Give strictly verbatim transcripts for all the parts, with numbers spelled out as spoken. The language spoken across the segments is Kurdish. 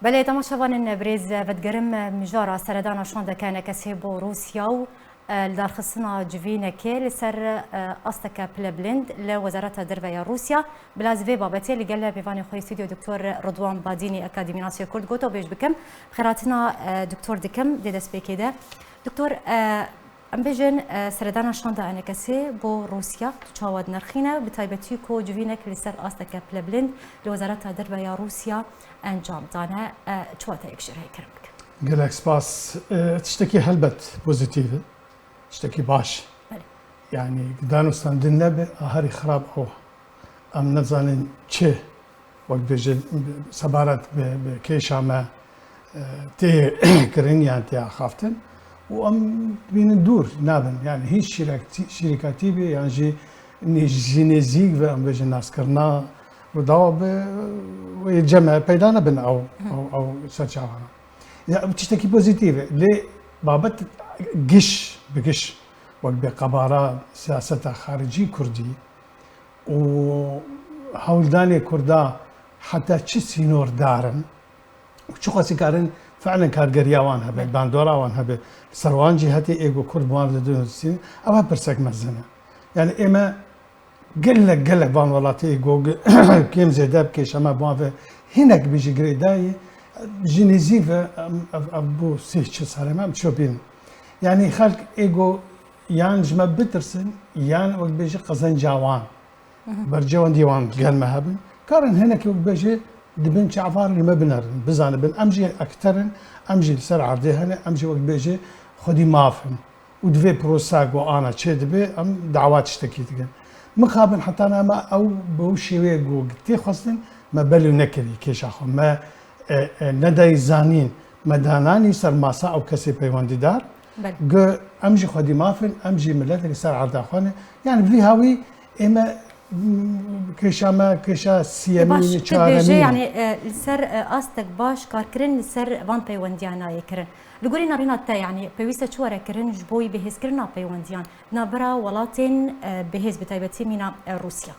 Belê, temaşevanên birêz, vedigerim mijara seredana şandeke enekesê bo Rûsya û, e, li darxistina civînekê li ser, e, asteke pilebilind li Wezareta Derve ya Rûsya. Bila ez vê babetê li gel mêvanê xwe yê stûdyo Doktor Ridwan Badînî, akademînasê Kurd, gotobêj bikim. Xêratina, e, doktor dikim dê destpêkê de. Doktor, e, Em bêjin, e, seredana şanda enekesê bo Rûsya tu çawa dinirxîne, bi taybetî ku civînek li ser asteke pilebilind li Wezareta Derve ya Rûsya encam dane, e, çawa te yek ji rê kirin bike? Gelek spas. E, tiştekî helbet pozîtîf e. Tiştekî baş. Belê. Yanî danûstandin nebe, a herî xirab ew. Em nizanin çi, wek bêje, sebaret bi, bi kêşa me, e, tê kirin yan tê axaftin û em dibînin dûr nabin. Yani hîç şîrekatî-, şîrekatî bê yan jî nê-, ji nêzîk ve em bêjin naskirina Rûdawa bi wê cem e peyda nebin ew, ew, ew serçavana. Ya, ew tiştekî pozîtîf e. Lê babet giş bi giş wek bê qebara siyaseta xaricî Kurdî, û hewldanê Kurda heta çi sînordar in û çiqasî karin fiilen kargeriya wan hebe, bandora wan hebe, li ser wan cîhetê ê ku Kurd bi wan re didin, ev pirsek mezin e. Yani ê me gelek, gelek van welatê ê ku kêm zêde bi kêşa me bi wan ve hinek bî jî girêdayî, ji nêzî ve em, ev, ev bû sih çi serê me, em çi bînin. Yani xelk ê ku yan ji me bitirsin, yan wek bêjî qezenca wan. Bercewendî wan gel me hebin. Karin hinekî wek bêjî di bin çavar li me binerin, bizanibin. Em jî ekter in, em jî li ser erdê hene, em jî wek bêjî xwedî maf in. Û di vê prosa ku ana çê dibe, em dawa tiştekî dikin. Mixabin heta nema ew bi ew şêweyê ku tê xwestin, me belû nekirî kêşa xwe. Me, e, e, nedayî zanîn, me dananî ser masa ew kesê peywendîdar. Belê. Gu em jî xwedî maf in, em jî miletekî ser erda xwe ne. Yani vî hawî ê me, m, kêşa me, kêşa siyemî, çaremî ne. Baş, tu dibêje, yani, e, li ser, e, astek baş karkirin li ser van peywendiyan nayê kirin. Li gorî nerîna te, yani, pêwîst e çi were kirin ji bo bihêzkirina peywendiyan navbera welatên, e, bihêz, bi taybetî mîna, e, Rûsya?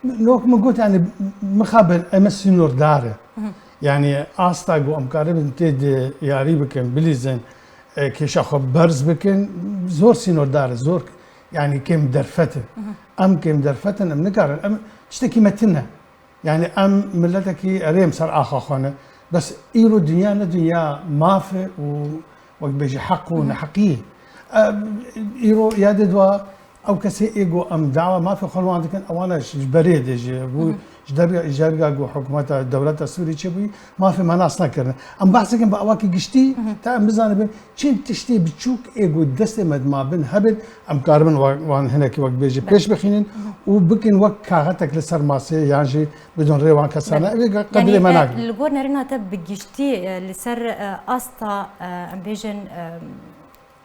Nok min got, yani, mixabin, eme sînordar e. Hı hı. Yani, asta ku em karibin tê de yarî bikin, bilîzin, e, kêşa xwe berz bikin, zor sînordar e, zor, yani, kêm derfet e. Hı hı. Em kêm derfet in, em nikarin, em tiştekî me tune. Yani, em miletekî erê em ser axa xwe ne. Bes îro dinya ne dinya maf e û wek bêjî heq û neheqî. Em, îro ya de dua ew kesê ê ku em dawa mafê xwe li wan dikin, ewana ji berê de jî bû, ji derga, ji derga ku hikûmeta dewleta Sûrî çêbûyî, mafê me nas nekirin. Em behs dikin bi awakî giştî, ta em bizanibin çend tiştê biçûk ê ku destê me dimabin hebin, em karibin wa-, wan hinekî wek bêjî pêş bixînin û bikin wek kaxetek li ser masê yan jî bidin rê wan kesane. Belê. Ev ê qedirê me nakin. Li gor nerîna te bi giştî, e, li ser, e, asta, e, em bêjin, e,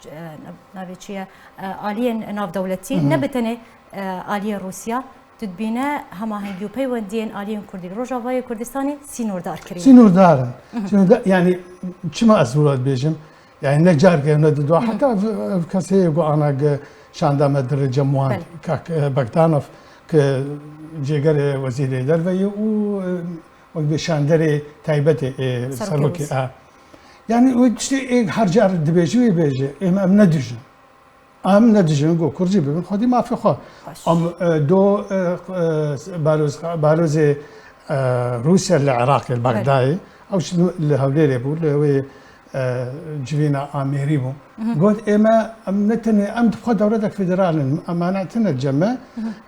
c-, e, nav-, navê çi ye? E, aliyên navdewletî, ne bi tenê, e, aliyê Rûsya, tu dibîne hemahengî û peywendiyên aliyên Kurdî li Rojavayê Kurdistanê sînordar kirî. Sînordar in. Sînordar, yani çima ez wilo dibêjim? Yani ne careke ne di dua, heta ev, ev kesê ku ana ge şanda me dirêcem wan, belê, kak, e, Bektanov, ki cêgerê wezîrê derve ye û, e, wek bi şanderê taybetê, e, serokê, serokê Rûsya. E. Yani wê tiştê ê her car dibêjî wê bêje, ê me em ne dijin. Em ne dijin ku Kurd jî bibin xwedî mafê xwe. Baş. Em, e, do, e, e, baroz-, barozê, e, Rûsya li Iraqê, li, belê, Bexdayê, ew jî li Hewlêrê bû, li wê, e, civîna amêrî bû. Got, ê me, em ne tenê, em di xwe dewletek federal in, em mane tine cem me.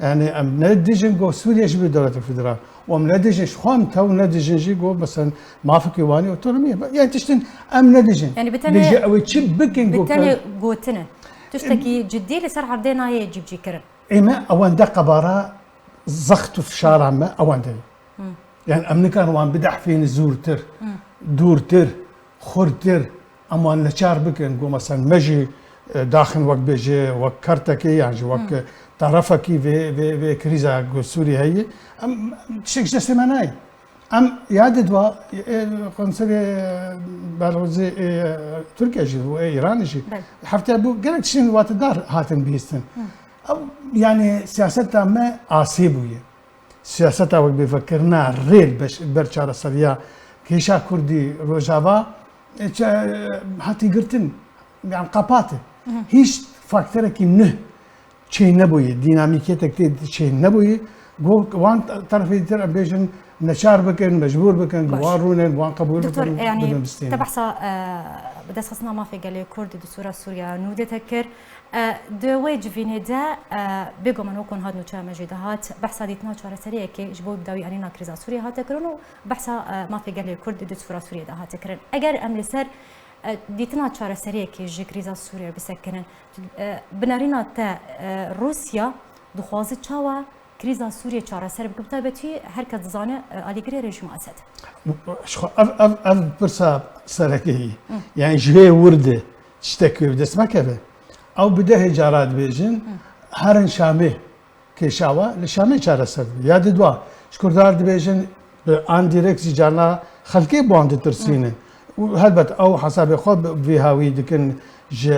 Yani em ne dijin ku Sûriye jî bi dewletek federal. Û em ne dijin, ji xwe em tew ne dijin jî ku, mesela, mafekî wanî otonomî ye. Yani tiştin em ne dijin. Yani bi tenê, lê ji ew ê çi bikin bi ku tenê gotin e. Tiştekî cidî li ser erdê nayê cîbicîkirin. Ê me ewende qebara zext û fişara me ewende ye. Yani em nikarin wan bidehfînin zûrtir, dûrtir, xurtir, em wan neçar bikin, ku mesela me jî, e, daxin wek bêje, wek kertekê yan jî wek, e, tarafekî vê, vê, vê krîza ku Sûriyê heye, em, em tiştek ji destê me nayê. Em ya di dua, e, konserê, e, Belozê, e, Tirkiye jî bû, e, Îranê jî. Belê. Hefte bû, gelek tiştên watedar hatin bihîstin. Ew, yani siyaseta me asê bûye. Siyaseta wek bêvekirina rê li beş-, ber çareseriya kêşa Kurdî Rojava, e, çe-, hatî girtin, yani qapate. Hîç faktorekî nû çê nebûyî, dînamîketek tê çê nebûyî, got, wan terefê dîtir em bêjin neçar bikin, mecbûr bikin, Baş. wan rûnin, wan qebûl Doktor, bikin, yani, bidin bistînin. Te behsa, e, bi destxistina mafê gelê Kurd di destûra Sûriya nû de te kir. E, di wê civînê de, e, bêguman wekû niha di nûçeya me jî dihat, behsa dîtina çareseriyekê ji bo bidawî anîna krîza Sûriyê hate kirin û behsa, e, mafê gelê Kurd di destûra Sûriyê de hate kirin. Eger em li ser, e, dîtina çareseriyekê ji krîza Sûriyê bisekinin, e, bi nerîna te, e, Rûsya dixwaze çawa krîza Sûriyê çareser bike? Bi taybetî her kes dizane, e, alîgirê rejîma Esed. Ji xwe ev, ev, ev pirsa sereke ye. Hı. Yani ji wê wir de tiştek wê bi dest mekeve. Ew bi dehê cara dibêjin, Hı. herin Şamê kêşa we li Şamê çareser dibe. Ya di dua, ji Kurdan dibêjin, bi an direkt jî carna xelkê bi wan ditirsînin. Hı. Û helbet ew hesabê xwe bi vî hawî dikin, ji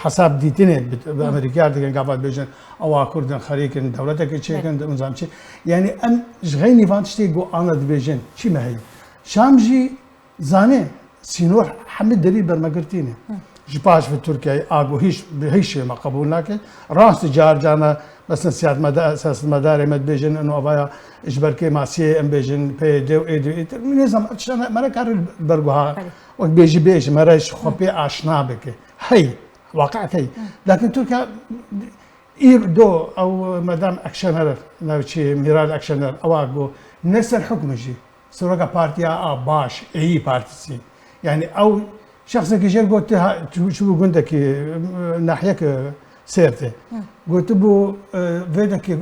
hesab dîtinê bi, bi Hı. Amerîkiyar dikin, gava dibêjin, ewa Kurd in, xerîk in, dewletekê çêkin, Belê. di nizam çi. Yani em ji xeynî van tiştê ku ana dibêjin, çi me heye? Şam jî zanê, sînor hemî derî bermegirtî ne. Hı. Ji paş ve Tirkiyeyê a ku hîç, bi hîç şêwe me qebûl nake. Rast car carna, mesela siyasetmeda-, siyasetmedarê me dibêjin, ino avaya ji ber kêmasiyê em bêjin, P Y D û ê dî êtir. Nizam, tiştana me re kar berguha, Belê. wek bêjî bêjî, me re ji xwe pê aşna bike. Hey, waqek hey. Hı. Lakin Tirkiye, îr do, ew Madam Akşener, navçî Miral Akşener, ewa ku ne ser hukm jî. Serokê partiya a baş, êyî partîsî. Yani ew şexsekî jê gote ha, çi, çi bû gundekî, e, nahiyeke Sêrtê. Hı. Gotibû, e, vêdekî, e,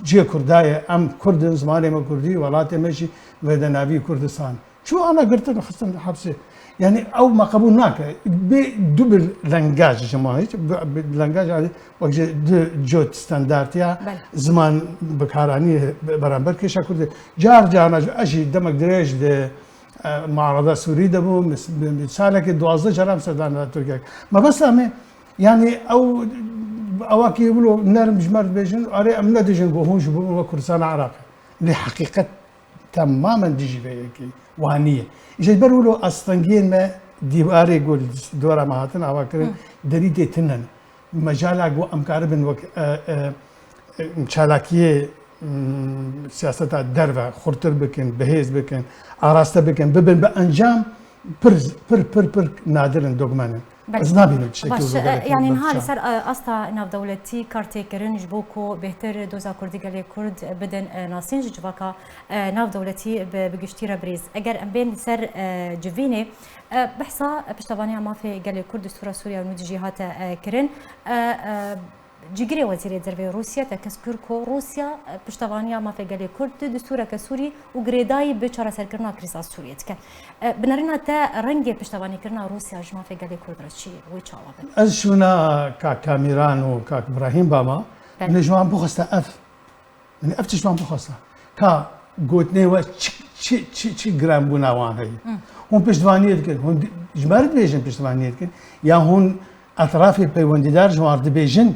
cihê Kurda ye, em Kurd in, zimanê me Kurdî, welatê me jî vêde navî Kurdistan. Çû ana girtin, xistin hepsê. Yani ew me qebûl nake. Bê du bil lengaj ji ma hiç, bi, bi lengaj, yani, wek ji du cot standartiya Belê. ziman bikaranî beramber kêşa Kurdî. Car carna ji, ez jî demek dirêj di, e, muarada Sûrî de bûm, mis-, bi, bi salekê duwazdeh caran sedana Tirkiye. Mebesta me, yani ew, ewa ki wilo nerm ji me re dibêjin, arê em nedijin ku hûn ji bo we Kurdistana Iraqê. Lê heqîqet temamen dijî vê yekê. Wa nîye. Îşte ji ber wilo astengiyên me dîwarê ku li dora me hatin ava kirin, Hı. derî tê tinen. Mecala ku em karibin wek, e, e, e, çalakiyê, m, siyaseta derve xurtir bikin, bihêz bikin, araste bikin, bibin bi encam pir, pir, pir, pir nadir in, dogmen in. Belê. Ez nabînim tiştekî Baş, wilo e, gelek yani niha li ser, e, asta navdewletî kar tê kirin ji bo ku bêhtir doza Kurdî gelê Kurd bidin, e, nasîn ji civaka, e, navdewletî bi, bi giştî re birêz. Eger em bên li ser, e, civînê, e, behsa piştevaniya mafê gelê Kurd destûra Sûriya nû de jî hate, e, kirin. E, e, Cîgirê Wezîrê Dervê Rûsya tekez kir ku Rûsya, e, piştevaniya mafê gelê Kurd di destûreke Sûrî û girêdayî bi çareserkirina krîza Sûriyê dike. E, bi nerîna te rengê piştevanîkirina Rûsya ji mafê gelê Kurd re çi ye? Wê çawa be? Ez şûna kak Kamîran û kak Brahîm bama, Belê. min ji wan bixwesta ev. Min ev tişt ji wan bixwesta. Ka gotinê we çi, çi, çi, çi giranbûna wan heye? Hı. Hûn piştvaniyê dikin. Hûn di-, ji me re dibêjin piştvaniyê dikin. Ya hûn etrafê peywendîdar ji wan re dibêjin,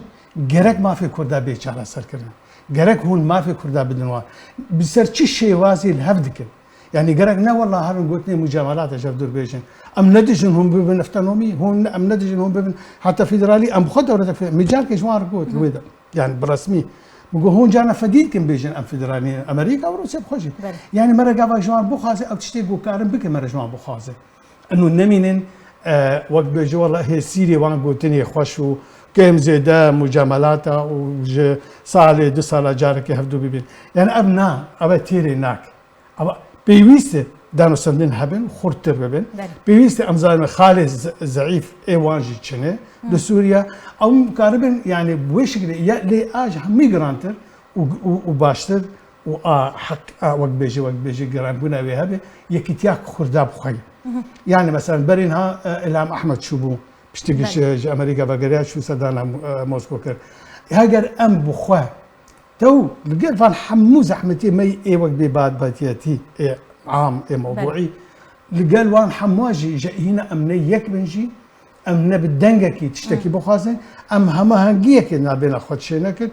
gerek mafê Kurda bê çareserkirin. Gerek hûn mafê Kurda bidin wan. Bi ser çi şêwazî li hev dikin? Yani gerek ne wela herin gotinê mucamelata ji hev dûr bêjin. Em nedijin hûn bibin eftenomî, hûn, em nedijin hûn bibin heta federalî, em bi xwe dewletek fe-, min carkê ji wan re got, Hı hı. wê de. Yani bi resmî. Min got, hûn carna fedî dikin bêjin em federalî ne. Amerîka û Rûsya bi xwe jî. Belê. Yani me re gava ji wan bixwaze ew tiştê ku karin bikin me re ji wan bixwaze. Eno nemînin, e, wek bêje wela hê Sîrê wan gotinê xweş û kêm zêde mucamelata û ji salê du sala carekê hevdû bibin. Yani ev na, ev e têrê nak. Ama pêwîst e danûstendin hebin, xurttir bibin. Belê. Pêwîst e em zanin xalê ze-, zeîf ê wan jî çine Hı. li Sûriye. Ew karibin, yani, bi wê şekilê, ya lê a ji hemî girantir û, û, û baştir û a heq, a wek bêjî, wek bêjî giranbûna wê hebe, yekîtiya Kurda bi xwe ye. Hı hı. Yani, mesela, berî niha, e, Îlham Ehmed çûbû, piştî ku Belê. ji, ji Amerîka vegeriya çû sedana, e, Mosko kir. Heger em bi xwe Tew li gel van hemû zehmetiyê me yê wek bê badbatiyetî ê am ê mewduî, Belê. li gel wan hemû jî ji hîna em ne yek bin jî, em ne bi dengekî tiştekî Hı. bixwazin, em hemahengiyekê nabêna xwe çê nekin,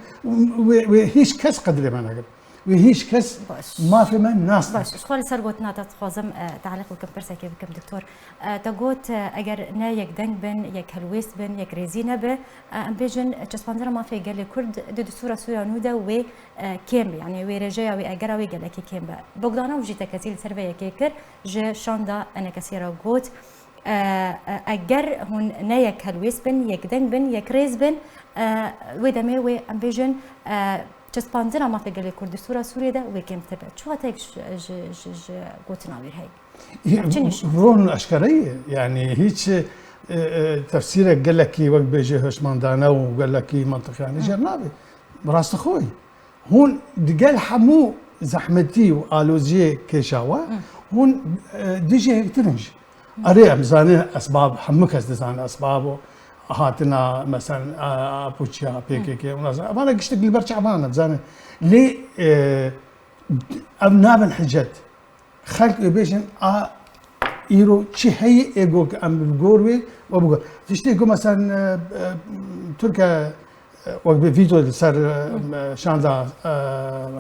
wê, wê hîç kes qedrê me nekin. Wê hîç kes Baş. mafê me nas Baş, ji xwe li ser gotina te dixwazim e, tealiq bikim, pirsekê bikim, doktor. E, te got, e, eger ne yekdeng bin, yek helwêst bin, yek rêzî nebe, e, em bêjin çespandina mafê gelê Kurd di distûra Sûriya nû de wê e, kêm be, yanî wê rêjeya wê, egera wê gelekî kêm be. Bogdanov jî teketî li ser vê yekê kir, ji şanda enekesiyê re got, e, e, eger hûn ne yek helwêst bin, yekdeng bin, yekrêz bin, e, wê demê wê, em bêjin, e, çespandina mafê gelê Kurd distûra Sûriyê de wê kêmtir be. Çi wateyek ji, ji, ji, ji gotina wî heye? Ev çi nîşan? Ron eşkere ye. Yanî hîç e, e, tefsîrek gelekî wek bêje hişmandane û gelekî mantiqiyane jêr nabe. Rastixwe. Hûn digel hemû zehmetî û aloziyê kêşa we, hûn e, dijî yektir in jî. Erê, em zanin esbab, hemû kes dizane esbab û hatina, meselen, a, a Pûçiya, P K K, û nas-, evana giştik li ber çavan e, em zanin. Lê e, ev nabin hicet. Xelk ê bêjin, a îro çi heye, ê go em bi gor wê we bigor. Tiştê ku, meselen, e, e, Tirkiye, e, wek bi vîto li ser, e, şanda, e,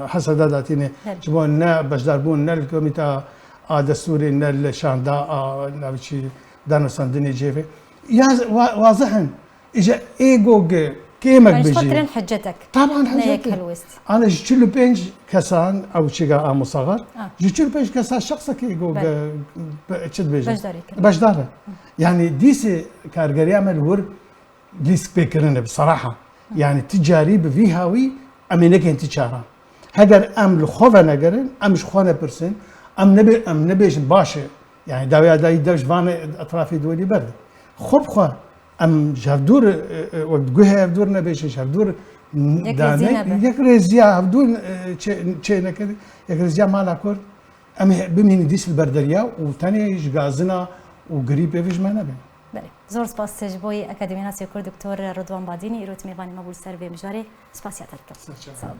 H S D datîne, Belê. ji bo ne beşdarbûn, ne li komîta a destûrê, ne li şanda a, navçî danûstandinê cêvê. Ya wa-, wazih in. Îja ê go ge kêmek Yanî ji xwe bijî. kirin hiccetek. Taban Ne yek hiccetek. Helwêst. Ana ji çil û pênc kesan ew çiga a musaxar. Ah. Ji çil û pênc kesan şexsekî go Belê. ge çi dibêjin? Beşdarî kirin. Beşdar e. Yanî dîsê kargeriya me li wir lîstikpêkirin e, bi seraha. Yanî ti carî bi vî hawî em ê nekin ti çaran. Heger em li xwe venegerin, em ji xwe nepirsin, em nebe-, em nebêjin baş e. Yanî dawiya dayî dev ji van etrafê diwelî berde. Xwe bi xwe em ji hevdûr, e, e, wek guhê hevdûr nebêjin, ji hevdûr Yek dane-, rêzî nebe. Yek rêziya hevdûr, e, çê, çê nekirin, yek rêziya mala Kurd, em ê bimînin dîs li ber derya û tenê ji gazina û girîpê vê ji me nebe. Belê. Zor spas ji bo yî Akademînasê Kurd Doktor Ridwan Badînî, îro tu mêvanê me bû li ser vê mijarê. Spasiya te dikim. Serçe. Sağ ol.